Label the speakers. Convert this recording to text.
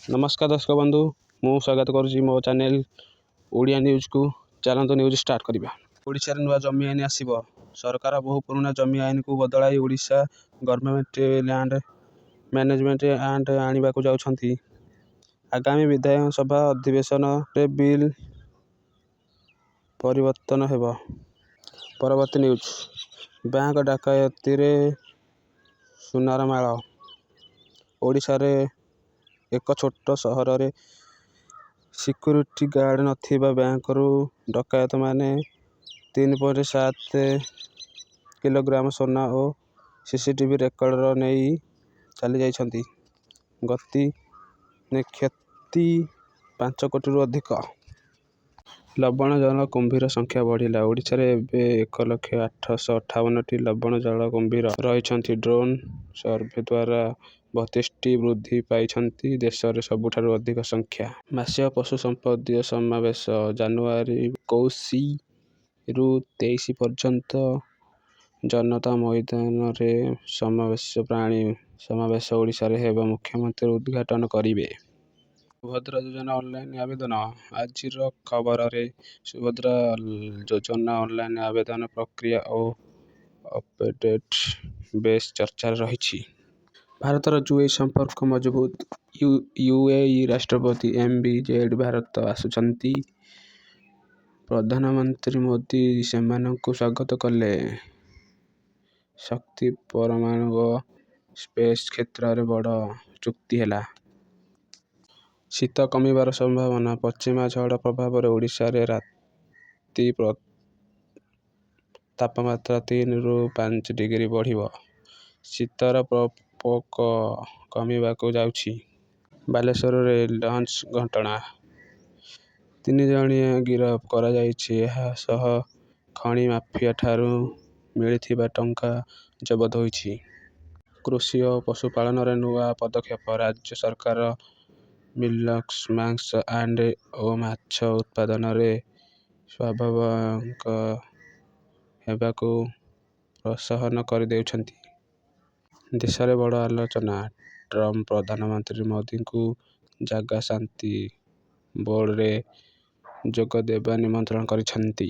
Speaker 1: ନମସ୍କାର ଦର୍ଶକ ବନ୍ଧୁ, ମୁଁ ସ୍ୱାଗତ କରୁଛି ମୋ ଚ୍ୟାନେଲ ଓଡ଼ିଆ ନ୍ୟୁଜ୍କୁ। ଚାଲନ୍ତୁ, ନ୍ୟୁଜ୍ ଷ୍ଟାର୍ଟ କରିବା। ଓଡ଼ିଶାରେ ନୂଆ ଜମି ଆଇନ ଆସିବ। ସରକାର ବହୁ ପୁରୁଣା ଜମି ଆଇନକୁ ବଦଳାଇ Odisha government land management act ଆଣିବାକୁ ଯାଉଛନ୍ତି। ଆଗାମୀ ବିଧାନସଭା ଅଧିବେଶନରେ ବିଲ୍ ପରିବର୍ତ୍ତନ ହେବ। ପରବର୍ତ୍ତୀ ନ୍ୟୁଜ୍, ବ୍ୟାଙ୍କ ଡକାୟତିରେ ସୁନାର ମାଳ। ଓଡ଼ିଶାର ଏକ ଛୋଟ ସହରରେ ସିକ୍ୟୁରିଟି ଗାର୍ଡ ନଥିବା ବ୍ୟାଙ୍କରୁ ଡକାୟତମାନେ 3.7 କିଲୋଗ୍ରାମ ସୁନା ଓ ସିସିଟିଭି ରେକର୍ଡର ନେଇ ଚାଲିଯାଇଛନ୍ତି। ଗତି କ୍ଷତି 5 କୋଟିରୁ ଅଧିକ। ଲବଣ ଜଳ କୁମ୍ଭୀର ସଂଖ୍ୟା ବଢ଼ିଲା। ଓଡ଼ିଶାରେ ଏବେ 1 ଲକ୍ଷ 858ଟି ଲବଣ ଜଳ କୁମ୍ଭୀର ରହିଛନ୍ତି। ଡ୍ରୋନ୍ ସର୍ଭେ ଦ୍ୱାରା 32ଟି ବୃଦ୍ଧି ପାଇଛନ୍ତି। ଦେଶରେ ସବୁଠାରୁ ଅଧିକ ସଂଖ୍ୟା। ମାସିକ ପଶୁ ସମ୍ପଦ ସମାବେଶ। ଜାନୁଆରୀ 21ରୁ 23 ପର୍ଯ୍ୟନ୍ତ ଜନତା ମଇଦାନରେ ସମାବେଶ। ପ୍ରାଣୀ ସମାବେଶ ଓଡ଼ିଶାରେ ହେବ, ମୁଖ୍ୟମନ୍ତ୍ରୀ ଉଦ୍ଘାଟନ କରିବେ। ସୁଭଦ୍ରା ଯୋଜନା ଅନଲାଇନ ଆବେଦନ। ଆଜିର ଖବରରେ ସୁଭଦ୍ରା ଯୋଜନା ଅନଲାଇନ ଆବେଦନ ପ୍ରକ୍ରିୟା ଓ ଅପଡେଟ ବେଶ୍ ଚର୍ଚ୍ଚାରେ ରହିଛି। ଭାରତ-ୟୁଏଇ ସମ୍ପର୍କ ମଜବୁତ। ୟୁଏଇ ରାଷ୍ଟ୍ରପତି ଏମ ବି ଜେଡ ଭାରତ ଆସୁଛନ୍ତି। ପ୍ରଧାନମନ୍ତ୍ରୀ ମୋଦି ସେମାନଙ୍କୁ ସ୍ୱାଗତ କଲେ। ଶକ୍ତି, ପରମାଣୁ ଓ ସ୍ପେସ କ୍ଷେତ୍ରରେ ବଡ଼ ଚୁକ୍ତି ହେଲା। ଶୀତ କମିବାର ସମ୍ଭାବନା। ପଶ୍ଚିମା ଝଡ଼ ପ୍ରଭାବରେ ଓଡ଼ିଶାରେ ରାତି ତାପମାତ୍ରା 3ରୁ 5 ଡିଗ୍ରୀ ବଢ଼ିବ। ଶୀତର ପ୍ରକୋପ କମିବାକୁ ଯାଉଛି। ବାଲେଶ୍ୱରରେ ଲଞ୍ଚ ଘଟଣା। ତିନି ଜଣିଆ ଗିରଫ କରାଯାଇଛି। ଏହାସହ ଖଣି ମାଫିଆଠାରୁ ମିଳିଥିବା ଟଙ୍କା ଜବତ ହୋଇଛି। କୃଷି ଓ ପଶୁପାଳନରେ ନୂଆ ପଦକ୍ଷେପ। ରାଜ୍ୟ ସରକାର ମିଲ୍କ, ମାଂସ ଆଣ୍ଡ ଓ ମାଛ ଉତ୍ପାଦନରେ ସ୍ୱାବଲମ୍ବୀ ହେବାକୁ ପ୍ରୋତ୍ସାହନ ଦେଉଛନ୍ତି। ଦେଶରେ ବଡ଼ ଆଲୋଚନା। ଟ୍ରମ୍ପ ପ୍ରଧାନମନ୍ତ୍ରୀ ମୋଦିଙ୍କୁ ଜାଗା ଶାନ୍ତି ବୋର୍ଡରେ ଯୋଗ ଦେବା ନିମନ୍ତ୍ରଣ କରିଛନ୍ତି।